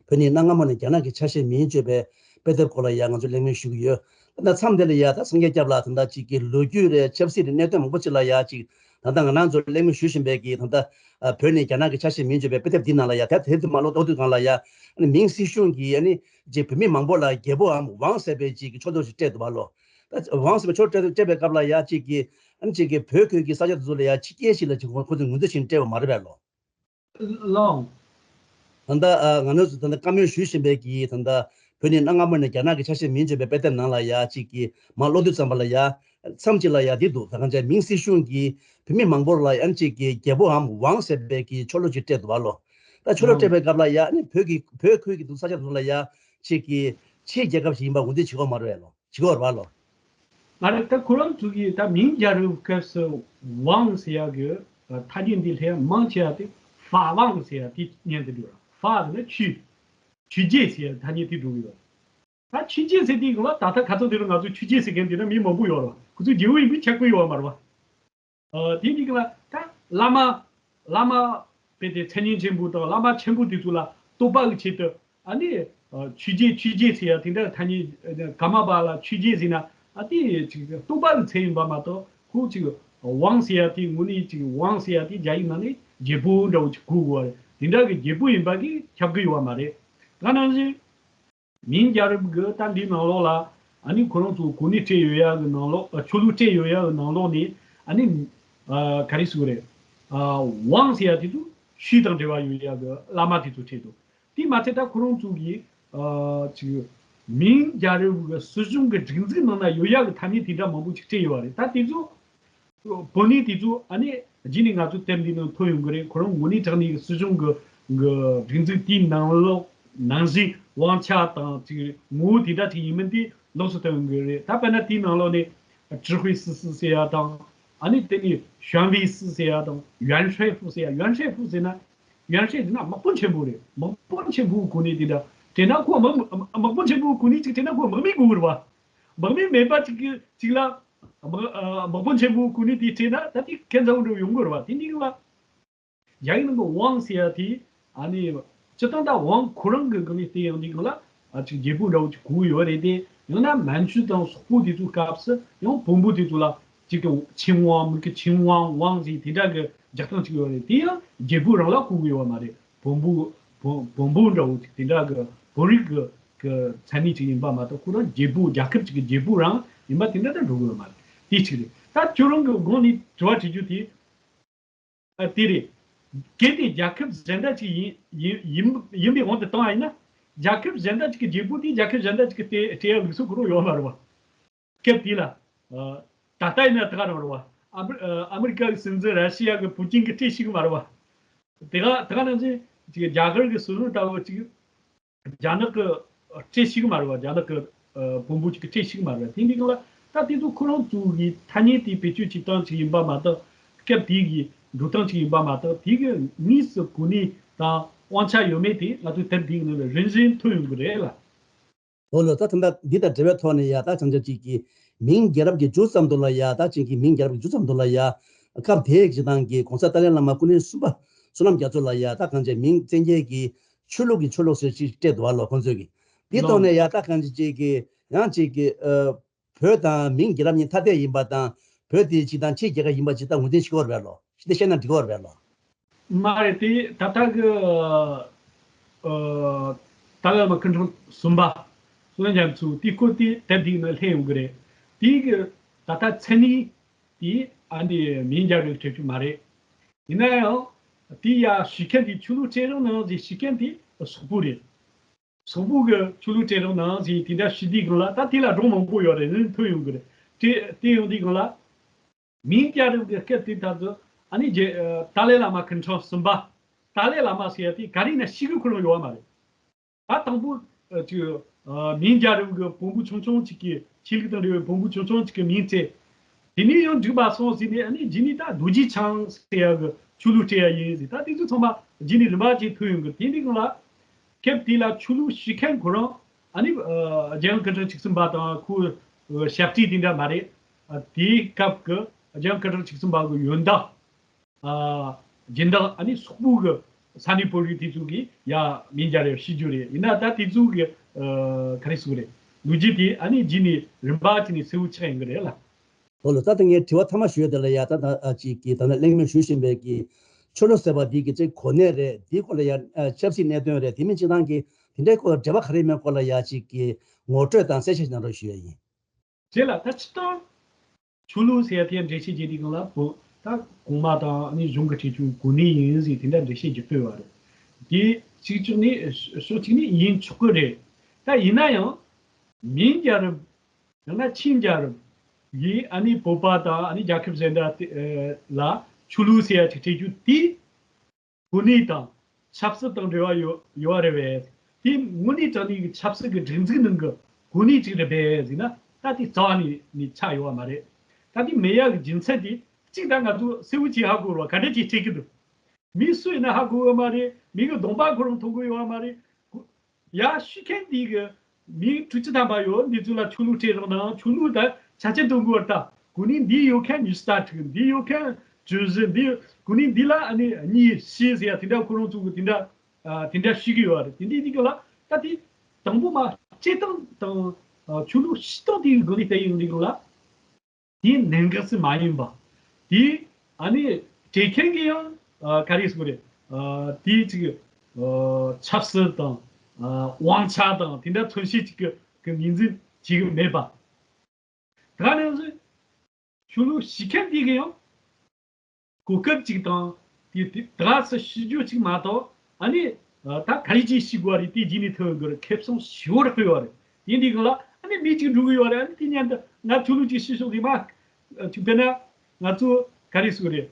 བོད་ནས་གནའ་སྔ་མོ་ནས་རྒྱ་ནག་གི་ཆ་ཤས་མིན་བརྗོད་པའི་དཔེ་དེབ་སྐོར་ལ་ཡང་ང་ཚོས་གླེང་མོལ་ཞུ་གི་ཡོད། ད་མཚམས་འདི་ལ་ཡ་ད་སངས་རྒྱས་སྐྱབས་ལགས་ད་ལྟ་ཅིག་གི་ལོ་རྒྱུས་རེད། ཆབ་སྲིད་རེད། གནད་དོན་མང་པོ་ཅིག་ལ་ཡ་ཅིག་ད་ལྟ་ང་རང་ཚོ་གླེང་མོལ་ཞུ་བཞིན་པའི་གི་ད་ལྟ་ཨ་བོད་ནས་རྒྱ་ནག་གི་ཆ་ཤས་མིན་བརྗོད་པའི་དཔེ་དེབ་འདི་ནང་ལ་ཡ། ད་དེབ་དེ་མར་ཀློག་ཀློག་དུས་སྒང་ལ་ཡ། ཨ་ནི་མིང་སྲིད་གཞུང་གིས་ཨ་ནི་ཅིག་བོད་མི་མང་པོ་ལ་རྒྱལ་པོའམ་ཝང་ཟེར་བའི་ཅིག་གི་ཕྱོགས་གཏོགས་ཤིག་སྤྲད་འདུག་བ་ལོ། ད་ཝང་ཟེར་བའི་ཕྱོགས་གཏོགས་སྤྲད་པའི་སྐབས་ལ་ཡ་ཅིག་གི་ཨ་ནི་ཅིག་གི་བོད་ཁུལ་གྱི་ས་ཆ་དེ་ཚོ་ལ་ཡ་ཕྱི་རྒྱལ་ཞིག་ལ་ཅིག་ཁོ་ཚོས་ངོས་འཛིན་ཞིག་སྤྲད་པ་མ་རེད་པས་ལོ། ལགས། ད་ལྟ་ཨ་ང་རང་ཚོ་ད་ལྟ་བཀའ་མོལ་ཞུ་བཞིན་པའི་གི་ད་ལྟ་བོད་ནས་གནའ་སྔ་མོ་ནས་རྒྱ་ནག་གི་ཆ་ཤས་མིན་བརྗོད་པའི་དཔེ་དེབ་ནང་ལ་ཡ་ཅིག་གི་མར་ཀློག་དུས་ཙམ་པ་ལ་ཡ། མཚམས་ཅིག་ལ་ཡ་འདི་འདུག་ད་གང་ཅི་མིང་སྲིད་གཞུང་གིས་བོད་མི་མང་པོ་ལ་ཡ་ཅིག་གི་རྒྱལ་པོའམ་ཝང་ཟེར་བའི་གི་ཕྱོགས་གཏོགས་ཅིག་སྤྲད་འདུག་བ་ལོ། ད་ཕྱོགས་གཏོགས་སྤྲད་པའི་སྐབས་ལ་ཡ་ཨ་ནི་བོད་ཀྱི་བོད་ཁུལ་གྱི་འདུག་ས་ཆ་དེ་ཚོ་ལ་ཡ་ཅིག་གི་ཕྱིའི་རྒྱལ་ཁབ་ཞིག་ཡིན་པ་ངོས་འཛིན་བྱེད་ཀྱི་ཡོད་མ་རེད་པས་ལོ། བྱེད་ཀྱི་ཡོད་རེད་པ་ལོ། ང་རང་ད་ཁོ་རང་ཚོ་གིས་ད་མིང་རྒྱལ་རབས་སྐབས་སུ་ཝང་ཟེར་ཡ་གི་ཐ་སྙད་འདི་སླེབས་མང་ཆེ་བ་དེ་ཧྥ་ཝང་ཟེར་ཡ་དེ་སྙན་དུ་འགྲོ་ར། ཧྥ་ཟེར་ན་ཆོས། ཆོས་རྒྱལ་ཟེར་ཡ་ཐ་སྙད་དེ་འགྲོ་གི་ཡོད། ད་ཆོས་རྒྱལ་ཟེར་དུས་སྒང་ལ་ད་ལྟ་ཁ་སང་དེ་རིང་ང་ཚོ་ཆོས་རྒྱལ་ཟེར་མཁན་དེ་འདྲ་མི་མང་པོ་ཡོད་རེད་པ། ཁོ་ཚོ་རྒྱལ་པོ་ཡིན་པའི་ཁྱབ་ཀྱི་ཡོད་པ་མ་རེད་པ། ཨ་དེ་འདི་ག་ལ་ད་བླ་མ། བླ་མ་དཔེ་དེ་མཚན་སྙན་ཆེན་པོ་དང་བླ་མ་ཆེན་པོ་དེ་ཚོ་ལ་བསྟོད་པ་གི་ཆེད་དུ་ཨ་ནི་ཨ་ཆོས་རྒྱལ་ཆོས་རྒྱལ་ཟེར་ཡ་དེ་འདྲ་ཐ་སྙད་ཨ་ཀརྨ་པ་ལ་ཆོས་རྒྱལ་ཟེར་ན་ཨ་དེ་ཅིག་བསྟོད་པ་གི་ཚད་ཡིན་པ་མ་གཏོགས་ཁོ་ཅིག་ཝང་ཟེར་ཡ་དེ་དངོས་གནས་ཅིག་ཝང་ཟེར་ཡ་དེ་རྒྱ་ཡིག་ནང་ནས་རྒྱལ་པོ་འདྲ་བོ་ཅིག་གོ་དགོས་པ་རེད། དེ་འདྲ་གི་རྒྱལ་པོ་ཡིན་པ་གི་ཁྱབ་ཀྱི་ཡོད་པ་མ་རེད། ད་ནང་བཞིན། མིང་རྒྱལ་རབས་ཀྱི་ད་འདིའི་ནང་ལོགས་ལ་ཨ་ནི་ཁོ་རང་ཚོ་གོ་གནས་སྤྲད་ཡོད་ཡག་གི་ནང་ལོགས་ཨ་ཆོས་ལུགས་སྤྲད་ཡོད་ཡག་གི་ནང་ལོགས་ནས་ཨ་ནི་ཨ་ག་རེ་ཟེར་དགོས་རེད། ཨ་ཝང་ཟེར་ཡག་དེ་ཚོ་ཆོས་དང་འབྲེལ་བ་ཡོད་ཡག་གི་བླ་མ་དེ་ཚོ་སྤྲད་འདུག་དེ་མ་ཚད་ད་ཁོ་རང་ཚོ་གིས་ཨ་ཅིག་མིང་རྒྱལ་རབས་ཀྱི་སྲིད་གཞུང་གི་སྒྲིག་འཛུགས་ནང་ན་ཡོད་ཡག་གི་ཐ་སྙད་དེ་འདྲ་མང་པོ་ཅིག་སྤྲད་ཡོད་པ་རེད། ད་དེ་ཚོ་བོད་ནས་དེ་ཚོ་ཨ་ནི་རྗེས་ནས་ང་ཚོ་དེབ་འདི་ནང་ཐོན་ཡོང་གི་རེད། ཁོ་རང་དངོས་གནས་དྲང་གནས་ཀྱི་སྲིད་གཞུང་གི་གི་སྒྲིག་འཛུགས་དེའི་ནང་ལོགས་ནང་བཞིན་དབང་ཆ་དང་ཅིག་ངོ་བོ་དེ་འདྲ་ཅིག་ཡིན་མིན་དེ་ལོགས་སུ་ཐོན་ཡོང་གི་རེད། ད་དཔེར་ན་དེའི་ནང་ལོགས་ནས་智慧四世ཟེར་ཡ་དང་ཨ་ནི་དེ་ནས་玄微四ཟེར་ཡ་དང་元帅府ཟེར་ཡ། 元帅府ཟེར་ན་元帅ཟེར་ན་དམག་དཔོན་ཆེན་པོ་རེད། དམག་དཔོན་ཆེན་པོའི་གོ་གནས་དེ་འདྲ་དྲན་ན་ཁོ་དམག་དམག་དཔོན་ཆེན་པོའི་གོ་གནས་ཅིག་དྲན་ན་ཁོ་དམག་མི་དགོས་ཀྱི་རེད་པ། དམག་མི་མེད་པ་ཅིག་གི་ཅིག་ལ། དམག་ཨ་དམག་དཔོན་ཆེན་པོའི་གོ་གནས་དེ་སྤྲད་ན་ད་དེ་ཁྱད་མཚར་པོ་འདྲ་ཡོང་གི་རེད་པ། དེ་འདི་ལ་རྒྱ་ཡིག་ནང་གི་ཝང་ཟེར་ཡ་དེ་ཨ་ནི་སྤྱིར་བཏང་ད་ཝང་ཁོ་རང་གི་སྒང་ནས་བལྟས་ཡོང་དུས་སྒང་ལ་ཨ་ཅིག་རྒྱལ་པོ་འདྲ་བོ་ཅིག་གོ་གི་ཡོད་རེད་དེ། ཡང་ན་མན་ཇུ་དང་སོག་པོ་དེ་ཚོའི་སྐབས་སུ་ཡང་བོན་པོ་དེ་ཚོ་ལ་ཅིག་གི་ཆིང་ཝང་མི་གི་ཆིང་ཝང་ཝང་ཟེར་དེ་འདྲ་གི་རྒྱག་སྟངས་ཅིག་ཡོད་རེད། དེ་ཡང་རྒྱལ་པོ་རང་ལ་གོ་གི་ཡོད་མ་རེད། བོན་པོ་བོན་བོན་པོ་འདྲ་བོ་ཅིག་དེ་འདྲ་གི་བོད་རིགས་ཀྱི་གི་མཚན་གནས་ཅིག་ཡིན་པ་མ་གཏོགས་ཁོ་རང་རྒྱལ་པོ་རྒྱལ་ཁབ་ཅིག་གི་རྒྱལ་པོ་རང་ཡིན་པ་དེ་འདྲ་ད་འགྲོ་གི་ཡོད་མ་རེད། དེ་གཅིག་རེད། ད་ཁྱོད་རང་གི་སྒང་ནས་དྲི་བ་དྲི་རྒྱུ་དེ་ཨ་དེ་རེད། གལ་ཏེ་རྒྱལ་ཁབ་གཞན་དག་ཅིག་ཡིན་ཡིན་ཡིན་ཡིན་པའི་དབང་དུ་བཏང་བ་ཡིན་ན། རྒྱལ་ཁབ་གཞན་དག་ཅིག་གི་རྒྱལ་པོ་དེ་རྒྱལ་ཁབ་གཞན་དག་ཅིག་གི་སྤྲད་སྤྲད་ཡ་ལུགས་སྲོལ་ཁོ་རང་ཡོད་མ་རེད་པ། སྐབས་དེ་ལ། ཨ་ད་ལྟ་ཡིན་ན་ད་ག་རང་རེད་པ། ཨ་མི་ཨ་མི་རི་ཀ་གི་སྲིད་འཛིན་ར་ཤི་ཡ་གི་པུ་ཅིན་གི་སྤྲད་ཤེས་གི་མ་རེད་པ། དེ་ག་དེ་ག་ནང་བཞིན་ཅིག་རྒྱ་གར་གི་སྲིད་བློན་ལྟ་བུ་ཅིག་རྒྱ་ནག་གི་སྤྲད་ཤེས་གི་མ་རེད་པ། རྒྱ་ནག་གི་ཨ་བོན་པོ་ཅིག་གི་སྤྲད་ཤེས་གི་མ་རེད་པ། དེ་འདི་ག་ལ་ད་དེ་ཚོ་ཁོ་རང་ཚོ་གི་ཐ་སྙད་དེ་བེད་སྤྱོད་བྱེད་སྟངས་ཅིག་ཡིན་པ་མ་གཏོགས་སྐབས་དེ་གི་འགྲོ་སྟངས་ཅིག་ཡིན་པ་མ་གཏོགས་དེ་གི་དངོས་སུ་གོ་གནས་དང་དབང་ཆ་ཡོད་མེད་དེ་ང་ཚོའི་དེབ་འདིའི་ནང་ལ་རིམ་བཞིན་ཐོན་ཡོང་གི་རེད་ལ། འོ་ལོ། ད་ད་ལྟ་འདི་དང་འབྲེལ་བའི་ཐོག་ནས་ཡ་ད་ཅང་ཅང་ཅིག་གི་མིང་རྒྱལ་རབས་ཀྱི་མཇུག་ཙམ་དུ་ལ་ཡ་ད་ཅིག་གི་མིང་རྒྱལ་རབས་ཀྱི་མཇུག་ཙམ་དུ་ལ་ཡ་སྐབས་དེའི་གི་དང་གི་གོང་ས་ཏཱ་ལའི་བླ་མ་སྐུ་ཕྲེང་གསུམ་པ་བསོད་ནམས་རྒྱ་མཚོ་ལ་ཡ་ད་གང་ཅི་མིང་བཙན་རྒྱལ་གྱི་ཆོས་ལུགས་ཀྱི་ཆོས་ལུགས་ཟེར་ཅིག་སྤྲད་འདུག་བ་ལོ། ཁོང་ཚོས་གི་འདི་ཐོག་ནས་ཡ་ད་གང་ཅི་ཅིག་གི་ཡང་ཅིག་གི་ཨ། བོད་དང་མིང་རྒྱལ་རབས་གཉིས་ཐ་དད་ཡིན་པ་དང་། བོད་དེ་སྤྱི་དང་ཕྱི་རྒྱལ་ཁབ་ཡིན་པ་ཅིག་ད་ངོས་འཛིན་བྱེད་ཀྱི་ཡོད་རེད་པས་ལོ། ཞི་བདེ་བཤད་ན་འགྲིག་གི་ཡོད་རེད་པས་ལོ། མ་རེད། དེ་ད་ལྟ་གི་ཨ་ཏཱ་ལའི་བླ་མ་སྐུ་ཕྲེང་གསུམ་པ་བསོད་ནམས་རྒྱ་མཚོ་དེ་སྐོར་དེ་དེབ་འདིའི་ནང་སླེབས་ཡོང་གི་རེད། དེ་གི་ད་ལྟ་མཚན་ཉིད་དེ་ཨ་ནི་མིང་རྒྱལ་རབས་སྤྲད་རྒྱུ་མ་རེད། ཡིན་ན་ཡང་དེ་ཡ་ཞུ་མཁན་དེ་ཆོས་ལུགས་སྤྲད་རོགས་གནང་ཟེར་ཞུ་མཁན་དེ་སོག་པོ་རེད། སོག་པོ་གི་ཆོས་ལུགས་སྤྲད་རོགས་གནང་ཟེར་དེ་འདྲ་ཞུ་དུས་སྒང་ལ་ད་དེ་ལ་སྒྲུང་མང་པོ་ཡོད་རེད། ནི་ཐོན་ཡོང་གི་རེད། དེ་དེ་ཡོང་དུས་སྒང་ལ་མིང་རྒྱལ་རབས་ཀྱི་སྐད་དེ་ད་ཚོ་ཨ་ནི་རྗེ་ཏཱ་ལའི་བླ་མ་སྐུ་ཕྲེང་གསུམ་པ་ཏཱ་ལའི་བླ་མ་ཟེར་ཡ་དེ་ག་རེ་ཡིན་ན་ཤེས་གི་ཁོ་རང་ཡོད་མ་རེད། ད་དང་པོ་ཅིག་མིང་རྒྱལ་རབས་ཀྱི་བོན་པོ་ཆུང་ཆུང་ཅིག་གི་ཆོས་ལུགས་དང་འབྲེལ་བའི་བོན་པོ་ཆུང་ཆུང་ཅིག་གི་མིང་བཙལ། དེ་ནས་ཡང་འགྲིག་པ་སོང་ཟེར་ནས་ཨ་ནི་རྗེས་ནས་ད་རྡོ་རྗེ་འཆང་ཟེར་ཡ་གི་ཆོས་ལུགས་སྤྲད་ཡ་ཡིན་ཟེར། ད་དེ་ཚོ་ཚང་མ་རྗེས་ནས་རིམ་པ་བྱས་ཐོན་ཡོང་གི། དེ་འདི་སྒང་ལ་སྐབས་དེ་ལ་ཆོས་ལུགས་ཞུ་མཁན་ཁོ་རང་ཨ་ནི་ཨ་རྒྱལ་ཡུམ་སྐུ་ཕྲེང་བཅུ་གསུམ་པ་དང་ཁོའི་ཨ་ཞབས་སྤྲས་དེ་འདྲ་མ་རེད། ཨ་དེའི་སྐབས་ཀྱི་རྒྱལ་ཡུམ་སྐུ་ཕྲེང་བཅུ་གསུམ་པ་གི་ཡོན་བདག་ཨ་སྦྱིན་བདག་ཨ་ནི་སོག་པོ་གི་ས་གནས་བོད་རིགས་དེ་ཚོ་གིས་ཡ་མིང་རྒྱལ་རབས་ཞུ་རྒྱུ་རེད། ཡིན་ན་ད་དེ་ཚོ་གི་ཨ་ག་རེ་ཟེར་དགོས་རེད། ལོ་རྒྱུས་དེ་ཨ་ནི་རྗེས་ནས་རིམ་པ་བྱས་ནས་གསལ་བོ་ཆགས་ཡོང་གི་རེད་ལ། འོ་ལོ། ད་ལྟ་ངས་དྲི་བ་མཐའ་མ་ཞུ་ཡ་དེ་ལ་ཡ་ད་ད་ཨ་ཅིག་གིས་ད་ནི་གླེང་མོལ་ཞུ་བཞིན་པའི་གི་ཆོས་ལུགས་ཟེར་བ་འདི་གི་ཅིག་གོ་གནས་རེད། འདིའི་སྐོར་ལ་ཡ་ཨ་ཆབ་སྲིད་གནད་དོན་རེད། དེ་མིན་སྤྱིར་བཏང་གི་དེ་འདྲའི་སྐོར་འབྲེལ་བ་ག་རེ་མེད་སྐོར་ལ་ཡ་ཅིག་གི་ངོ་སྤྲོད་དང་གསལ་བཤད་གནང་རོགས་ཞུ་ཡ་ཡིན། རེད་ལ། ད་སྤྱིར་བཏང་ཆོས་ལུགས་ཟེར་ཡ་དེ་འགྲེལ་བཤད་བྱེད་དུས་སྒང་ལ་བོད་ད་གོང་མ་དང་ཨ་ནི་གཞུང་གི་ཁྲིད་རྒྱུ་གོ་གནས་ཡིན་ཟེར་དེ་འདྲ་འགྲེལ་བཤད་བརྒྱབ་ཡོད་པ་རེད། དེ་གཅིག་ཕྱོགས་ནས་ཕྱོགས་གཅིག་ནས་ཡིན་ཆོག་གི་རེད། ད་ཡིན་ན་ཡང་མིང་རྒྱལ་རབས་ཡང་ན་ཆིང་རྒྱལ་རབས་ཡིས་ཨ་ནི་བོད་པ་དང་ཨ་ནི་རྒྱལ་ཁབ་གཞན་དག་དེ་ལ་ཆོས་ལུགས་ཟེར་ཡ་ཅིག་སྤྲད་རྒྱུ་དེ་གོ་གནས་དང་ཆབ་སྲིད་དང་འབྲེལ་བ་ཡོད་ཡོད་རེད་པས། དེ་དངོས་གནས་དྲང་གནས་ཀྱི་ཆབ་སྲིད་ཀྱི་སྒྲིག་འཛུགས་ནང་གི་གོ་གནས་ཅིག་རེད་པས་ཟེར་ན་ད་དེ་རྩ་བ་ནས་ནས་ཆགས་ཡོད་པ་མ་རེད། ད་དེ་མེད་ཡག་གི་རྒྱུ་མཚན་དེ་གཅིག་ད་ང་ཚོ་གསལ་བོ་ཅིག་ཧ་གོ་རོགས་ག་འདྲ་ཅིག་སྤྲད་ཀྱི་འདུག་མི་སུ་ཡིན་ན་ཧ་གོ་ཡོད་མ་རེད། མི་གི་གདོང་པ་ཁོ་རང་མཐོང་གི་ཡོད་མ་རེད། ཡ་ཤི་མཁན་འདི་གི་མི་དྲུག་ཅུ་ཐམ་པ་ཡོད། འདི་ཚོ་ལ་ཆོས་ལུགས་སྤྲད་རོགས་གནང་། ཆོས་ལུགས་ད་ཆ་ཆེན་གཏོང་དགོས་པར་ལྟ། གོ་གནས་འདི་ཡོད་མཁན་ཉི་ཤུ་རྩ་དྲུག་འདི་ཡོད་མཁན་བཅུ་བཞི་འདི་གོ་གནས་འདི་ལ་ཨ་ནི་གཉིས་བཞི་ཟེར་ཡ་དེ་འདྲ་ཁོ་རང་ཚོ་གི་དེ་འདྲ་ཨ་དེ་འདྲ་ཤི་གི་ཡོད་རེད། དེ་འདྲའི་དེ་གི་ལ་ད་དེ་དང་པོ་མ་སྤྱིར་བཏང་དང་ཨ་ཆོས་ལུགས་སྤྱིར་བཏང་དེ་གི་སྒང་ནས་བལྟ་ཡོང་དུས་སྒང་ལ། དེ་གནད་འགག་ཅིག་མ་ཡིན་པ། དེ་ཨ་ནི་སྤྲད་མཁན་གྱི་ཡང་ཨ་ག་རེ་ཟེར་དགོས་རེད། ཨ་དེ་ཅིག་ཨ་ཆབ་སྲིད་དང་ཨ་དབང་ཆ་དང་དེ་འདྲ་མཚོན་བྱེད་ཅིག་གི་གི་ངོས་འཛིན་བྱེད་ཀྱི་མེད་པ། དེ་ག་ནང་བཞིན་ཆོས་ལུགས་ཞུ་མཁན་དེ་གི་ཡང་གོ་སྐབས་ཅིག་དང་དེ་དེ་དག་སུ་ཞུ་རྒྱུ་ཅིག་མ་གཏོགས་ཨ་ནི་ད་ག་རེ་ཅིག་ཞུ་དགོས་རེད། དེ་རྗེས་ནས་ཐོན་དགོས་རེད། ཁེ་བཟང་ཞེ་པོ་རག་གི་ཡོད་རེད། དེ་འདི་གི་ལ་ཨ་ནི་མི་གཅིག་འགྲོ་གི་ཡོད་རེད། ཨ་ནི་དེ་ཉན་དུ་ང་ཆོས་ལུགས་ཅིག་ཞུ་ཤོག་ཟེར་མ་ཅིག་དཔེར་ན་ང་ཚོ་ག་རེ་ཟེར་དགོས་རེད།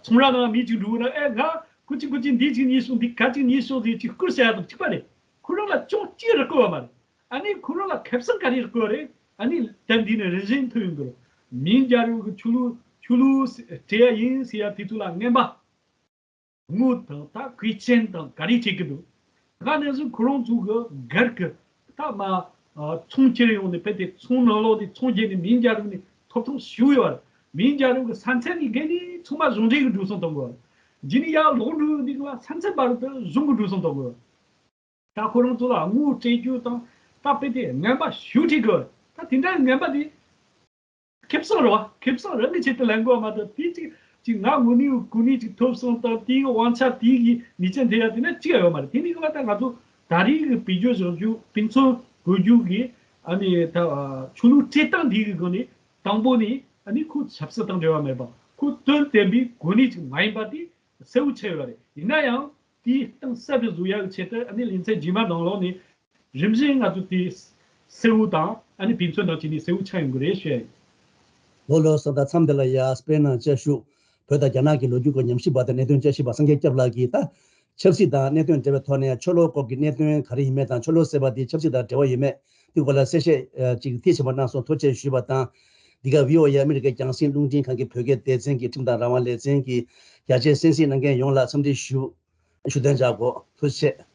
ཚོང་ར་ནང་མི་གཅིག་འགྲོ་གི་ན་ཨེ་ང་ཁུ་ཅིག་ཁུ་ཅིག་འདི་ཅིག་ཉོས་ཤོག་འདི་ག་ཅིག་ཉོས་ཤོག་ཟེར་ཅིག་བསྐུར་བྱ་ཡ་དང་གཅིག་པ་རེད། ཁོ་རང་ལ་ཅུང་ཅིག་རག་གི་ཡོད་མ་རེད། ཨ་ནི་ཁོ་རང་ལ་ཁེ་བཟང་ག་རེ་རག་གི་རེད། ཨ་ནི་ད་འདི་ནས་རིན་བཞིན་ཐོན་ཡོང་གི་རེད། མིང་རྒྱལ་རབས་ཀྱི་ཆོས་ལུགས་ཆོས་ལུགས་སྤྲད་ཡ་ཡིན་ཟེར་ཡ་དེ་ཚོ་ལ་རྔན་པ་དངུལ་དང་ད་གོས་ཆེན་དང་ག་རེ་སྤྲད་ཀྱི་འདུག་ད་ག་ནང་བཞིན་ཁོ་རང་ཚོ་གི་སྒེར་གྱི་ད་མ་ཚོང་ཁྱེར་ཡོང་ནས་ཕེབས་ཏེ་ཚོང་ནང་ལོགས་ནས་ཚོང་རྒྱག་ནས་མིང་རྒྱལ་རབས་ནས་ཐོབ་ཐང་ཞུ་ཡོད་རེད། མིང་རྒྱལ་རབས་ཀྱི་ས་མཚམས་ནས་བརྒལ་ནས་ཚང་མ་གཞུང་འབྲེལ་གྱི་འགྲོ་སོང་གཏོང་དགོས་རེད། རྗེས་ནས་ཡར་ལོག་འགྲོ་ཡོང་དུས་ལ་ས་མཚམས་བར་དུ་གཞུང་གི་འགྲོ་སོང་གཏོང་དགོས་རེད། ད་ཁོ་རང་ཚོ་ལ་དངུལ་སྤྲད་རྒྱུ་དང་ད་དཔེ་དེ་རྔན་པ་ཞུ་ཁྲིད་དགོས། ད་དེ་འདྲའི་རྔན་པ་དེ་ཁེ་བཟང་རེད་བ། ཁེ་བཟང་རང་གི་ཆེད་དུ་ལེན་དགོས་མ་གཏོགས་དེ་ཅིག་ཅིག་ང་དངོས་གནས་གོ་གནས་ཅིག་ཐོབ་སོང་དང་དེའི་དབང་ཆ་དེའི་གི་ཉེས་ཆད་འདི་ཡ་དེ་ན་ཅི་ཡང་ཡོད་མ་རེད། དེ་ནི་གི་ལ་ད་ང་ཚོ་ད་རེས་གི་བེད་སྤྱོད་བཞག་རྒྱུ་དཔེ་མཚོན་དགོས་རྒྱུ་གི་ཨ་ནི་ད་ཆོས་ལུགས་སྤྲད་སྟངས་འདི་གི་སྒང་ནས་དང་པོ་ནི་ཨ་ནི་ཁོ་ཆབ་སྲིད་དང་འབྲེལ་བ་མེད་པ་ཁོ་དོན་བདེན་པའི་གོ་གནས་ཅིག་མ་ཡིན་པ་དེ་གསལ་བོ་ཆགས་ཡོད་རེད། ཡིན་ན་ཡང་དེའི་གཏིང་ཟབ་ཏུ་བཟོ་ཡག་གི་ཆེད་དུ་ཨ་ནི་ལེ་ཚན་རྗེས་མ་ནང་ལོགས་ནས་རིམ་བཞིན་ང་ཚོ་དེ་གསལ་བོ་དང་ཨ་ནི་དཔེ་མཚོན་དང་བཅས་ནས་གསལ་བོ་ཆགས་ཡོང་གི་རེད་ཞུ་ཡ་ཡིན། ལོ་ལོ་སོ་ད་མཚམས་འདི་ལ་ཡ་དཔེར་ན་བཅའ་བཞུགས་བོད་དང་རྒྱ་ནག་གི་ལོ་རྒྱུས་སྐོར་ཉམས་ཞིབ་པ་དང་གནད་དོན་དཔྱད་ཞིབ་པ་སངས་རྒྱས་སྐྱབས་ལགས་ཀྱིས་ད་ཆབ་སྲིད་དང་གནད་དོན་འབྲེལ་བའི་ཐོག་ནས་ཆོས་ལུགས་སྐོར་གྱི་གནད་དོན་ག་རེ་ཡིན་མིན་དང་ཆོས་ལུགས་ཟེར་བ་དེ་ཆབ་སྲིད་དང་འབྲེལ་བ་ཡོད་མེད་དེ་སྐོར་ལ་གསལ་བཤད་ཅིག་ཐེངས་ཆེན་པོ་གནང་སོང་། ཐུགས་རྗེ་ཆེ་ཞུས་པ་དང་། འདི་ག་བྷི་ཨོ་ཨེ་ཨ་མི་རི་ཀའི་རྒྱང་སྲིང་རླུང་འཕྲིན་ཁང་གི་བོད་སྐད་སྡེ་ཚན་གྱི་ཁྲིམས་དང་རང་དབང་ལེ་ཚན་གྱི་རྒྱ་ཆེའི་གསན་གཟིགས་གནང་མཁན་ཡོངས་ལ་འཚམས་འདྲི་ཞུ་ཞུ་དོན་བྱ་དགོས། ཐུགས་རྗེ་ཆེ།